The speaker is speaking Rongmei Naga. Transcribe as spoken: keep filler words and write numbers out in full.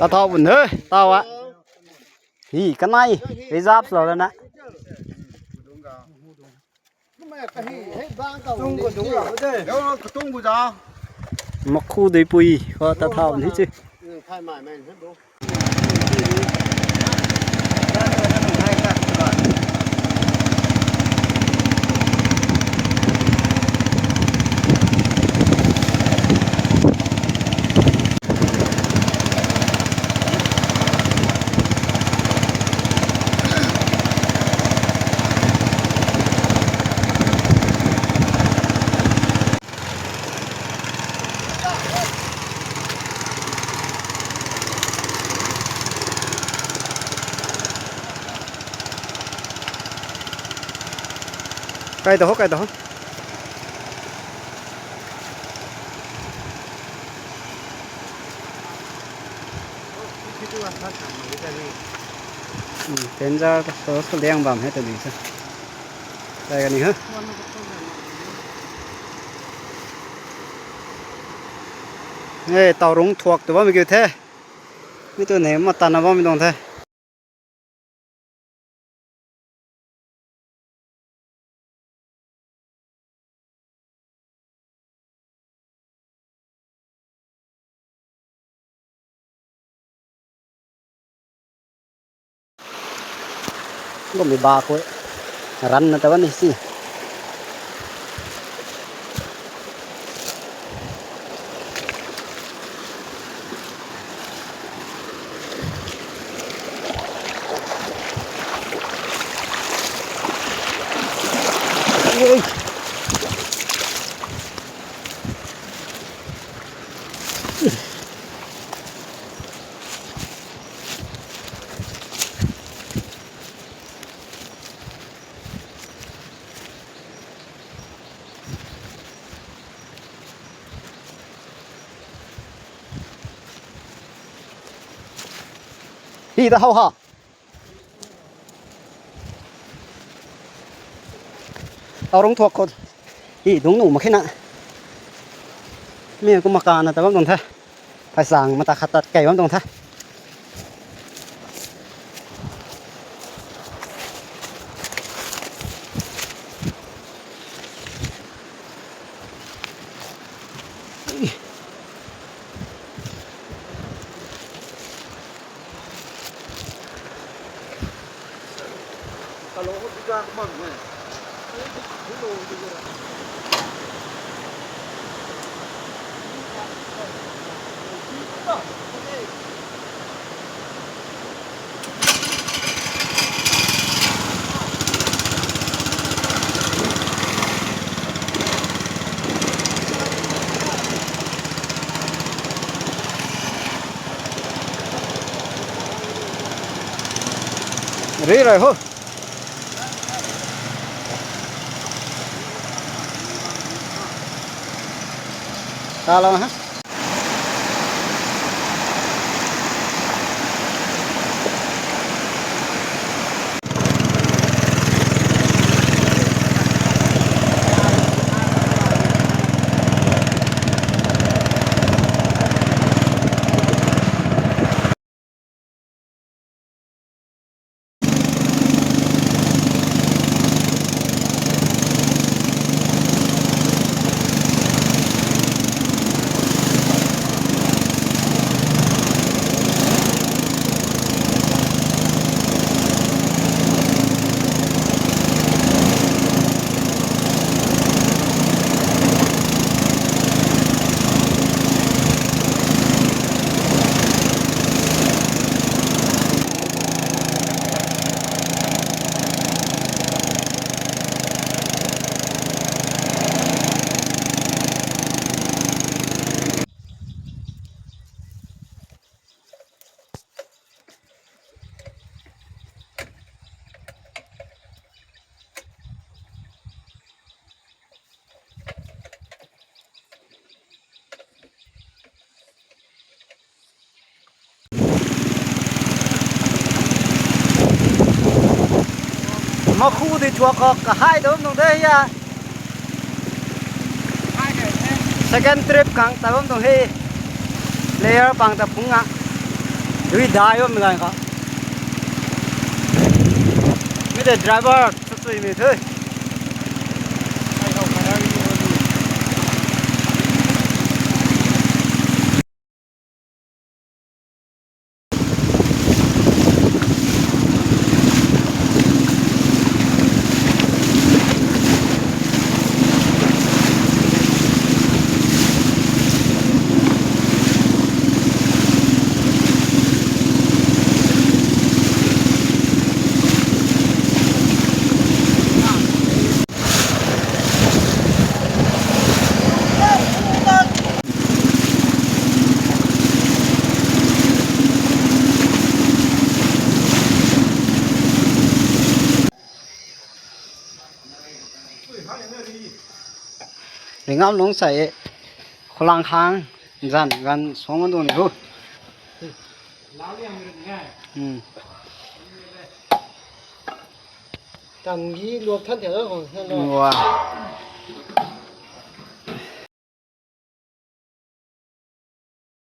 Tathau bun he, tau a. Hi, kanei, reserve lou lana. Makhu dui pui, ho tathau bun hi chi. Kai ta ho, kai ta ho. Danger ta so so liang bam he ta ni sa. Kai kani ha. Ei, tau rung thuak tu bam kiu the. Mi tu ne ma tan na bam tuang the. Kumna ba khou ranna ta bam ni si. Hi ta how ha. Tau rung thuak khou. Hi dung nu mak khe na. Mi kumna kana ta bam tuang the. Phai sang mata khat tat kai bam tuang the. Ri rai ho. Hello ha. Makhu di thuak khou kahai ta bam tuang the ya. Second trip khang ta bam tuang he. Player pang ta phung nga. Dui dai bam gan kha. Mi de driver sui mi the. Ringam lung sai e, khulang khang zan gan song dun ni hu. Hmm. Tan gi luak than thiak khang than lo. Wa.